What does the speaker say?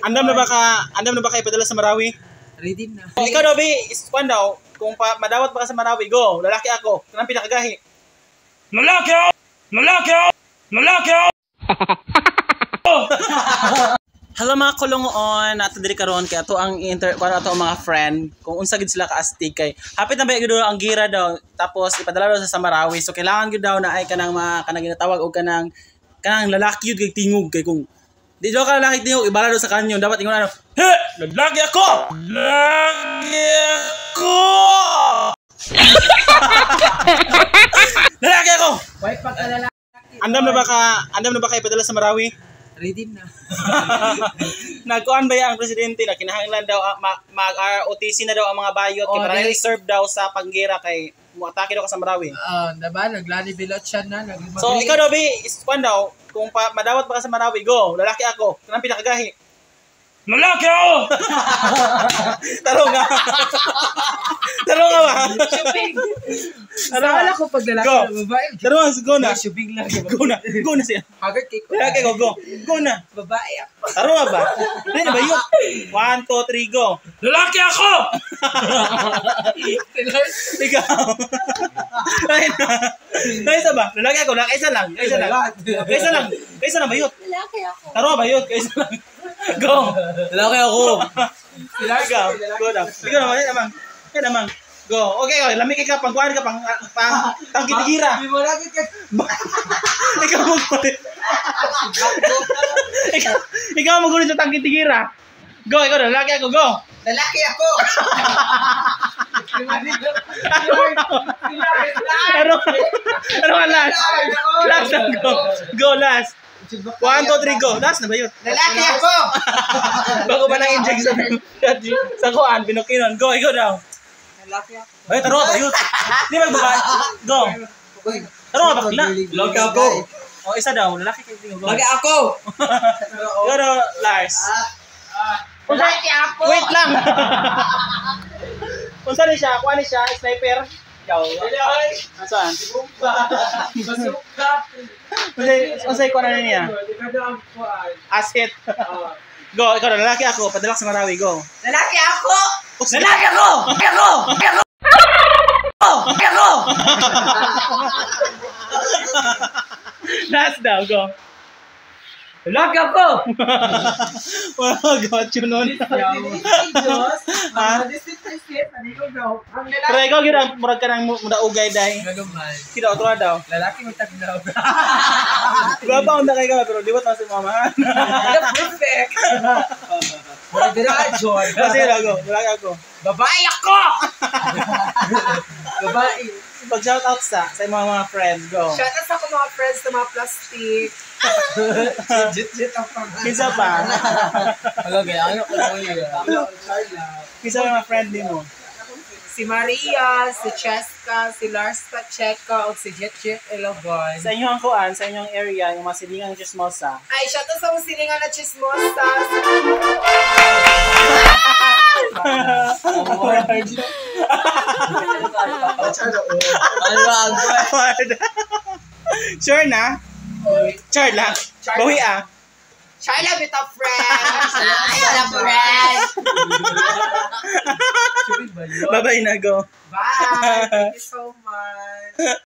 Andam na ba kayo padala sa Marawi? Ready na. Oh, ikaw daw, be, is kwan daw, kung pa, madawat ba ka sa Marawi, go, lalaki ako, kanang pinakagahi. Lalaki ako! Lalaki ako! Lalaki ako! Hello mga kulungoon, nato diri karon kay ato ang inter kuan ato ang mga friend kung unsa gid sila kaastig kay hapit na ba gid ang gira daw, tapos ipadala daw sa Marawi, so kailangan gid daw na ay kanang mga kanang ginatawag og kanang kanang lalaki yun kay tingog, kay kung di daw ka lalaki tingog, ibala daw sa kanyon, dapat ingon ano, "He, lalaki ako, lalaki ako, lalaki ako." Why pagkalala? Andam na ba kayo padala sa Marawi? Ready na. Nagkuan ba ang presidente na kinahanglan daw mag ROTC na daw ang mga bayot kay Oh, para dili. reserve daw sa panggira kay muatake daw ka sa Marawi. Ah, diba? Naglani bilot siya na. So ikaw daw, be, is kuan daw, kung pa, madawat ba ka sa Marawi, go, lalaki ako, kanang pinakagahi. Lalaki ako! Taro nga. Taro nga ba? Shubig. Taro nga. Sala ko pag lalaki Go. na babae. Taro nga, go na. Shubig lang. Go na. Go na siya. Haggard kay ko. Lalaki ko, go. Go na. Babae ako. Taro nga ba? Hindi na ba yun? One, two, three, go. Lalaki ako! Ikaw. Ayun na. Kaysa ba? Lalaki ako. Kaysa lang. Kaysa lang. Kaysa lang. Kaysa lang bayot. Lalaki ako. Taro ba yun? Kaysa lang. Go. Lalaki ako. Ikaw. Go na. Ikaw naman. Yan naman. Yan naman. Go. Okay, okay. Lamig ka. Pangkuhan ka. Pang, pang, tangkitigira. Di mo lagi ka. Ikaw magulit. Ikaw magulit sa tangkitigira. Go. Ikaw na. Lalaki ako. Go. Lalaki ako. Ano? Ano ka last? Last na. Go. Go last. One, two, three, go. Last na ba yun? Lalaki ako. Bago pa nang inject sa sa kuan, binukinon. Go, ikaw daw. Lalaki ako. Ay, taro, ayun. Di magbabae. Go. Taro nga bakla. Lalaki ako. O, isa daw. Lalaki kayo tingog. Go. Lalaki ako. Ikaw daw, Lars. Lalaki ako. Wait lang. Unsa ni siya? Kuan ni siya? Sniper? Ikaw. Asaan? Basuka. Unsa kuan na niya? Asset. Go, ikaw daw. Lalaki ako. Padala sa Marawi. Go. Lalaki ako. Lalaki ako! Lalaki ako! Lalaki ako! Lalaki ako! Last daw, go. Lalaki ako. Wala got you nun. Ha? Pero ikaw gyud ang murag ka nang mudaugay day. Galuman. Kida otro daw. Lalaki mo tagnaw. Gwapa unta kay ka pero liwat na si mama. Perfect. Mura John. Kasi go, lalaki ako. Babae ako! Babae. Pag shout out sa mga friends, go. Shout out sa akong mga friends sa mga plastic. Jit-jit ang pangalan. Kinsa pa? Hello, gaya. Ano ko lang Kinsa pa mga friend nimo? Si Maria, si Cheska, si Lars Pacheco, o si Jet Jet Elogon. Sa inyong kuan, sa inyong area, yung mga silingang chismosa. Ay, shout out sa mga silingan na chismosa. Sure na? Sure lang. Bawi ah. Charla with a friend. Ay, wala friend. Bye-bye na, go. Bye. Thank you so much.